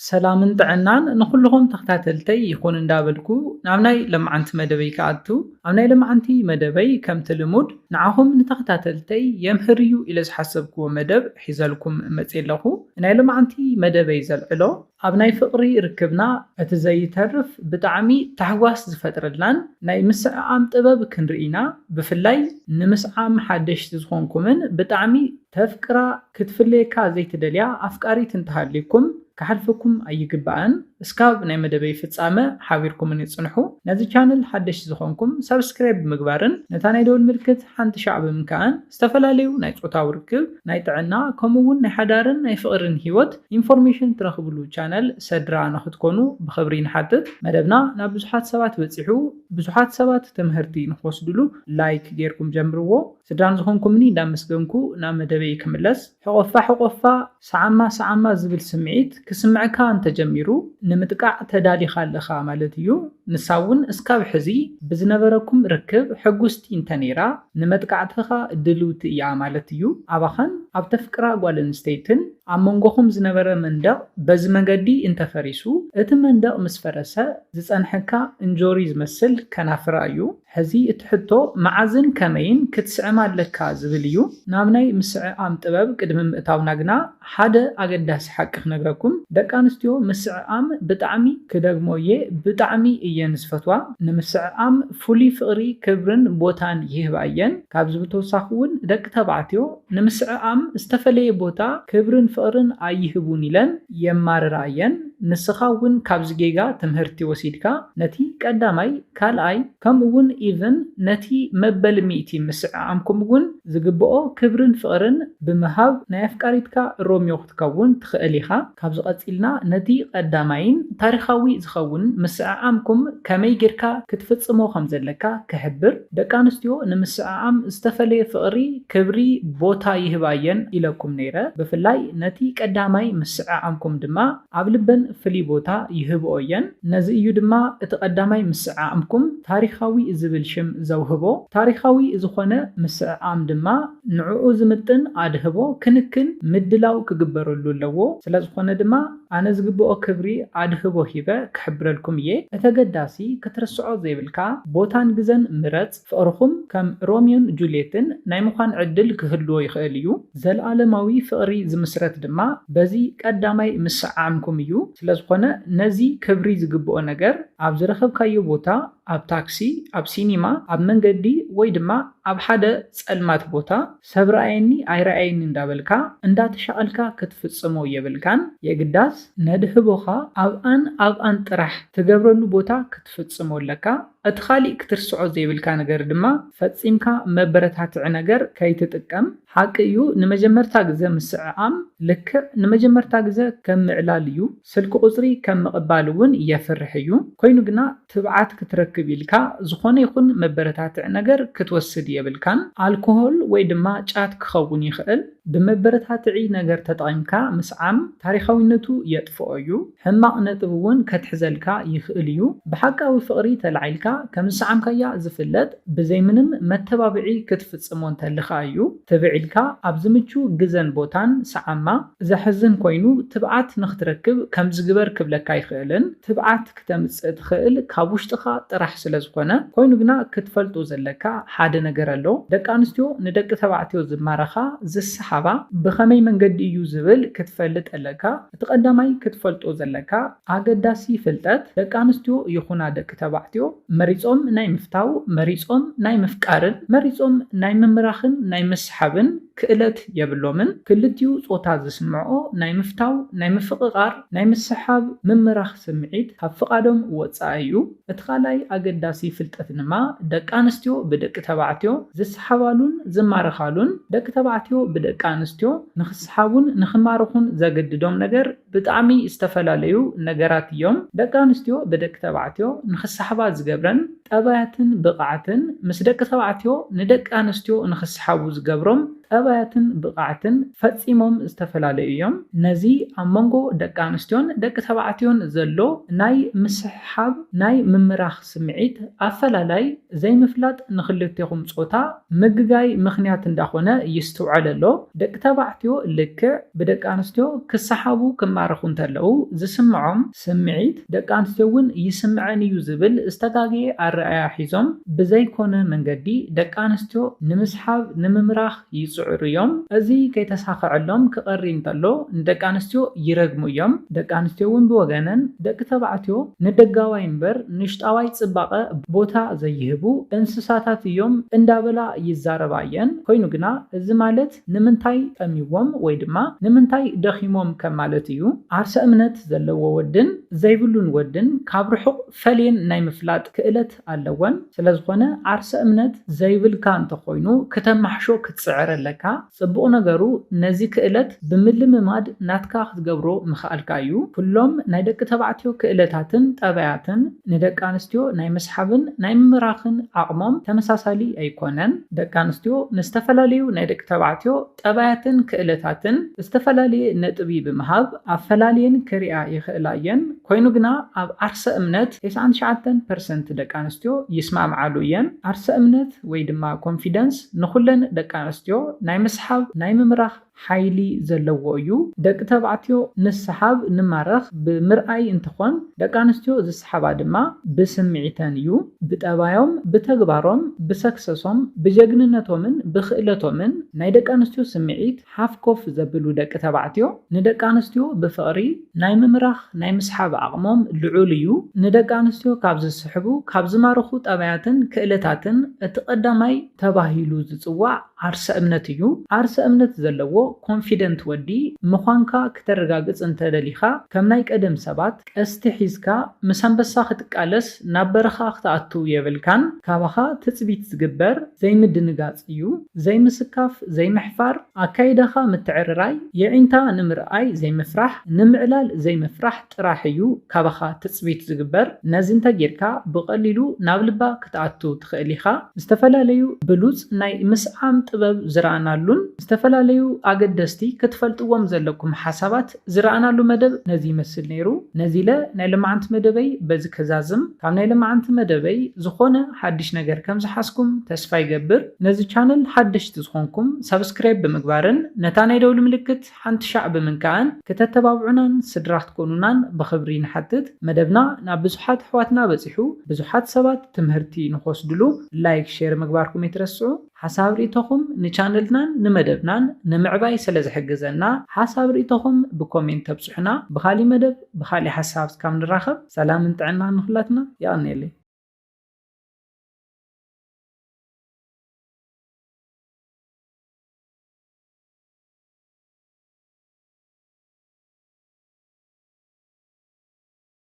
ሰላምን ጥዕናን ንኹልኹም ተኸታተልተይ ይኹን እንዳበልኩ ናብ ናይ ለማዓንቲ መደበይ ክኣቱ። ኣብ ናይ ለማዓንቲ መደበይ ከምቲ ልሙድ ንዓኹም ንተኸታተልተይ የምህር እዩ ኢለ ዝሓሰብክዎ መደብ ሒዘልኩም መፅየ ኣለኹ። ናይ ለማዓንቲ መደበይ ዘልዕሎ ኣብ ናይ ፍቕሪ ርክብና እቲ ዘይተርፍ ብጣዕሚ ታሕጓስ ዝፈጥረልናን ናይ ምስዕዓም ጥበብ ክንርኢ ኢና። ብፍላይ ንምስዓም ሓደሽቲ ዝኾንኩምን ብጣዕሚ ተፍቅራ ክትፍለየካ ዘይትደልያ ኣፍቃሪት እንተሃልይኩም ክሓልፈኩም ኣይግባእን። እስካብ ናይ መደበይ ፍጻመ ሓቢርኩምኒ ጽንሑ። ነዚ ቻነል ሓደሽቲ ዝኾንኩም ሳብስክራይብ ብምግባርን ነታ ናይ ደወል ምልክት ሓንቲ ሻዕ ብምንካእን ዝተፈላለዩ ናይ ጾታዊ ርክብ፣ ናይ ጥዕና ከምኡ እውን ናይ ሓዳርን ናይ ፍቕርን ህይወት ኢንፎርሜሽን ትረኽብሉ ቻነል ሰድራ ንኽትኮኑ ብኽብሪ ንሓትት። መደብና ናብ ብዙሓት ሰባት በጺሑ ብዙሓት ሰባት ትምህርቲ ንኽወስድሉ ላይክ ጌርኩም ጀምርዎ። ስድራን ዝኾንኩምኒ እንዳመስገንኩ ናብ መደበይ ክምለስ። ሕቆፋ ሕቆፋ ሰዓማ ሰዓማ ዝብል ስምዒት ክስምዕካ እንተጀሚሩ ንምጥቃዕ ተዳሊኻ ኣለኻ ማለት እዩ። ንሳ እውን እስካብ ሕዚ ብዝነበረኩም ርክብ ሕጉስቲ እንተነይራ ንመጥቃዕትኻ ድልውቲ እያ ማለት እዩ። ኣባኻን ኣብ ተፍቅራ ጓል ኣንስተይትን ኣብ መንጎኹም ዝነበረ መንደቕ በዚ መገዲ እንተፈሪሱ እቲ መንደቕ ምስ ፈረሰ ዝጸንሐካ እንጆሪ ዝመስል ከናፍራ እዩ። ሕዚ እቲ ሕቶ መዓዝን ከመይን ክትስዕም ኣለካ ዝብል እዩ። ናብ ናይ ምስዕዓም ጥበብ ቅድሚ ምእታውና ግና ሓደ ኣገዳሲ ሓቂ ክነግረኩም። ደቂ ኣንስትዮ ምስዕዓም ብጣዕሚ ክደግሞ እየ ብጣዕሚ እየን ዝፈትዋ። ንምስዕዓም ፍሉይ ፍቕሪ ክብርን ቦታን ይህባ እየን። ካብዚ ብተወሳኺ እውን ደቂ ተባዕትዮ ንምስዕዓም ዝተፈለየ ቦታ ክብርን ፍቕርን ኣይህቡን ኢለን የማርራ እየን። ንስኻ እውን ካብዚ ጌጋ ትምህርቲ ወሲድካ ነቲ ቀዳማይ ካልኣይ ከምኡ እውን ኢቭን ነቲ መበል ሚእቲ ምስዕዓምኩም እውን ዝግብኦ ክብርን ፍቕርን ብምሃብ ናይ ኣፍቃሪትካ ሮሚዮ ክትከውን ትኽእል ኢኻ። ካብዚ ቀፂልና ነቲ ቀዳማይን ታሪኻዊ ዝኸውን ምስዕዓምኩም ከመይ ጌርካ ክትፍጽሞ ከም ዘለካ ክሕብር። ደቂ ኣንስትዮ ንምስዕዓም ዝተፈለየ ፍቕሪ፣ ክብሪ፣ ቦታ ይህባ እየን ኢለኩም ነይረ። ብፍላይ ነቲ ቀዳማይ ምስዕዓምኩም ድማ ኣብ ልበን ፍሉይ ቦታ ይህብኦ እየን። ነዚ እዩ ድማ እቲ ቀዳማይ ምስዕዓምኩም ታሪኻዊ ዝብል ሽም ዘውህቦ። ታሪኻዊ ዝኾነ ምስዕዓም ድማ ንዕኡ ዝምጥን ኣድህቦ ክንክን ምድላው ክግበረሉ ኣለዎ። ስለዝኾነ ድማ ኣነ ዝግብኦ ክብሪ ኣድህቦ ሂበ ክሕብረልኩም እየ። እቲ ኣገዳሲ ክትርስዖ ዘይብልካ ቦታን ግዘን ምረጽ። ፍቕርኹም ከም ሮሚዮን ጁልየትን ናይ ምዃን ዕድል ክህልዎ ይኽእል እዩ። ዘለኣለማዊ ፍቕሪ ዝምስረት ድማ በዚ ቀዳማይ ምስዕዓምኩም እዩ። ስለዝኾነ ነዚ ክብሪ ዝግብኦ ነገር ኣብ ዝረኸብካዮ ቦታ፣ ኣብ ታክሲ፣ ኣብ ሲኒማ፣ ኣብ መንገዲ ወይ ድማ ኣብ ሓደ ጸልማት ቦታ ሰብ ረኣየኒ ኣይረኣየኒ እንዳበልካ እንዳተሻቐልካ ክትፍጽሞ የብልካን። የግዳስ ነድህቦኻ ኣብኣን ኣብኣን ጥራሕ ትገብረሉ ቦታ ክትፍጽሞ ኣለካ። እቲ ካሊእ ክትርስዖ ዘይብልካ ነገር ድማ ፈጺምካ መበረታትዒ ነገር ከይትጥቀም። ሓቂ እዩ፣ ንመጀመርታ ግዘ ምስዕዓም ልክዕ ንመጀመርታ ግዘ ከም ምዕላል እዩ። ስልኪ ቁጽሪ ከም ምቕባል እውን የፍርሕ እዩ። ኮይኑ ግና ትብዓት ክትረክብ ኢልካ ዝኾነ ይኹን መበረታትዒ ነገር ክትወስድ የብልካን። ኣልኮሆል ወይ ድማ ጫት ክኸውን ይኽእል። ብመበረታትዒ ነገር ተጠቒምካ ምስዓም ታሪኻዊነቱ የጥፍኦ እዩ። ሕማቕ ነጥቢ እውን ከትሕዘልካ ይኽእል እዩ። ብሓቃዊ ፍቕሪ ተላዒልካ ከም ዝሰዓምካያ ዝፍለጥ ብዘይ ምንም መተባብዒ ክትፍጽሞ እንተልኻ እዩ። ትብዕ ኢልካ ኣብ ዝምቹ ግዘን ቦታን ሰዓማ። ዘሕዝን ኮይኑ ትብዓት ንኽትረክብ ከምዚ ግበር ክብለካ ኣይኽእልን። ትብዓት ክተምጽእ ትኽእል ካብ ውሽጥኻ ጥራሕ ስለ ዝኾነ፣ ኮይኑ ግና ክትፈልጦ ዘለካ ሓደ ነገር ኣሎ። ደቂ ኣንስትዮ ንደቂ ተባዕትዮ ዝማረኻ፣ ዝሰሓባ ብኸመይ መንገዲ እዩ ዝብል ክትፈልጥ ኣለካ። እቲ ቀዳማይ ክትፈልጦ ዘለካ ኣገዳሲ ፍልጠት፣ ደቂ ኣንስትዮ ይኹና ደቂ ተባዕትዮ መሪጾም ናይ ምፍታው፣ መሪጾም ናይ ምፍቃርን፣ መሪጾም ናይ ምምራኽን ናይ ምስሓብን ክእለት የብሎምን። ክልቲኡ ጾታ ዝስምዖ ናይ ምፍታው፣ ናይ ምፍቕቓር፣ ናይ ምስሓብ፣ ምምራኽ ስምዒት ካብ ፍቓዶም ወጻኢ እዩ። እቲ ካልኣይ ኣገዳሲ ፍልጠት ድማ ደቂ ኣንስትዮ ብደቂ ተባዕትዮ ዝሰሓባሉን ዝማረኻሉን፣ ደቂ ተባዕትዮ ብደቂ ኣንስትዮ ንኽስሓቡን ንኽማርኹን ዘገድዶም ነገር ብጣዕሚ ዝተፈላለዩ ነገራት እዮም። ደቂ ኣንስትዮ ብደቂ ተባዕትዮ ንኽሰሓባ ዝገብረን ጠባያትን ብቕዓትን ምስ ደቂ ተባዕትዮ ንደቂ ኣንስትዮ ንኽሰሓቡ ዝገብሮም ጠባያትን ብቕዓትን ፈጺሞም ዝተፈላለዩ እዮም። ነዚ ኣብ መንጎ ደቂ ኣንስትዮን ደቂ ተባዕትዮን ዘሎ ናይ ምስሕሓብ፣ ናይ ምምራኽ ስምዒት ኣፈላላይ ዘይምፍላጥ ንኽልቴኹም ጾታ ምግጋይ ምኽንያት እንዳኾነ ይስትውዓል ኣሎ። ደቂ ተባዕትዮ ልክዕ ብደቂ ኣንስትዮ ክሰሓቡ ክማ ክባርኹ እንተለዉ ዝስምዖም ስምዒት ደቂ ኣንስትዮ እውን ይስምዐን እዩ ዝብል ዝተጋገየ ኣረኣያ ሒዞም ብዘይኮነ መንገዲ ደቂ ኣንስትዮ ንምስሓብ ንምምራኽ ይጽዕሩ እዮም። እዚ ከይተሳኸዐሎም ክቐሪ እንተሎ ንደቂ ኣንስትዮ ይረግሙ እዮም። ደቂ ኣንስትዮ እውን ብወገነን ደቂ ተባዕትዮ ንደጋዋይ እምበር ንውሽጣዋይ ጽባቐ ቦታ ዘይህቡ እንስሳታት እዮም እንዳበላ ይዛረባ እየን። ኮይኑ ግና እዚ ማለት ንምንታይ ጠምይዎም ወይ ድማ ንምንታይ ደኺሞም ከም ማለት እዩ። ዓርሰ እምነት ዘለዎ ወድን ዘይብሉን ወድን ካብ ርሑቕ ፈልየን ናይ ምፍላጥ ክእለት ኣለወን። ስለዝኾነ ዓርሰ እምነት ዘይብልካ እንተኾይኑ ክተማሕሾ ክትጽዕር ኣለካ። ጽቡቕ ነገሩ ነዚ ክእለት ብምልምማድ ናትካ ክትገብሮ ምኽኣልካ እዩ። ኩሎም ናይ ደቂ ተባዕትዮ ክእለታትን ጠባያትን ንደቂ ኣንስትዮ ናይ ምስሓብን ናይ ምምራኽን ዓቕሞም ተመሳሳሊ ኣይኮነን። ደቂ ኣንስትዮ ንዝተፈላለዩ ናይ ደቂ ተባዕትዮ ጠባያትን ክእለታትን ዝተፈላለየ ነጥቢ ብምሃብ ኣፈላልየን ክሪኣ ይኽእላ እየን። ኮይኑ ግና ኣብ ዓርሰ እምነት ተስዓን ትሽዓተን ፐርሰንት ደቂ ኣንስትዮ ይስማምዓሉ እየን። ዓርሰ እምነት ወይ ድማ ኮንፊደንስ ንኹለን ደቂ ኣንስትዮ ናይ ምስሓብ ናይ ምምራኽ ሓይሊ ዘለዎ እዩ። ደቂ ተባዕትዮ ንስሓብ ንማረኽ ብምርኣይ እንትኾን ደቂ ኣንስትዮ ዝስሓባ ድማ ብስምዒተን እዩ። ብጠባዮም፣ ብተግባሮም፣ ብሰክሰሶም፣ ብጀግንነቶምን ብኽእለቶምን ናይ ደቂ ኣንስትዮ ስምዒት ሓፍ ኮፍ ዘብሉ ደቂ ተባዕትዮ ንደቂ ኣንስትዮ ብፍቕሪ ናይ ምምራኽ ናይ ምስሓብ ዓቕሞም ልዑል እዩ። ንደቂ ኣንስትዮ ካብ ዝስሕቡ ካብ ዝማርኹ ጠባያትን ክእለታትን እቲ ቀዳማይ ተባሂሉ ዝጽዋዕ ዓርሰ እምነት እዩ። ዓርሰ እምነት ዘለዎ ኮንፊደንት ወዲ ምዃንካ ክተረጋግጽ እንተደሊኻ ከም ናይ ቀደም ሰባት ቀስቲ ሒዝካ ምስ ኣንበሳ ክትቃለስ ናብ በረኻ ክትኣቱ የብልካን። ካባኻ ትጽቢት ዝግበር ዘይምድንጋጽ እዩ። ዘይምስካፍ፣ ዘይምሕፋር፣ ኣካይዳኻ ምትዕርራይ፣ የዒንታ ንምርኣይ ዘይምፍራሕ፣ ንምዕላል ዘይምፍራሕ ጥራሕ እዩ ካባኻ ትጽቢት ዝግበር። ነዚ እንተጌርካ ብቐሊሉ ናብ ልባ ክትኣቱ ትኽእል ኢኻ። ዝተፈላለዩ ብሉጽ ናይ ምስዓም ጥበብ ዝረኣናሉን ዝተፈላለዩ ኣገደስቲ ክትፈልጥዎም ዘለኩም ሓሳባት ዝረኣናሉ መደብ ነዚ ይመስል ነይሩ። ነዚ ኢለ ናይ ልምዓንቲ መደበይ በዚ ከዛዝም። ካብ ናይ ልምዓንቲ መደበይ ዝኾነ ሓድሽ ነገር ከም ዝሓዝኩም ተስፋ ይገብር። ነዚ ቻነል ሓደሽቲ ዝኾንኩም ሳብስክራይብ ብምግባርን ነታ ናይ ደውሊ ምልክት ሓንቲ ሻዕ ብምንካእን ክተተባብዑናን ስድራ ክትኮኑናን ብኽብሪ ንሓትት። መደብና ናብ ብዙሓት ኣሕዋትና በጺሑ ብዙሓት ሰባት ትምህርቲ ንኽወስድሉ ላይክ፣ ሼር ምግባርኩም ኣይትረስዑ። ሓሳብ ርእይቶኹም ንቻነልናን ንመደብናን ንምዕባይ ስለ ዝሕግዘና ሓሳብ ርእይቶኹም ብኮሜንት ተብጽሑና። ብኻሊእ መደብ ብኻሊእ ሓሳብ እስካብ ንራኸብ ሰላምን ጥዕናን ንኹላትና። የቐንየለይ።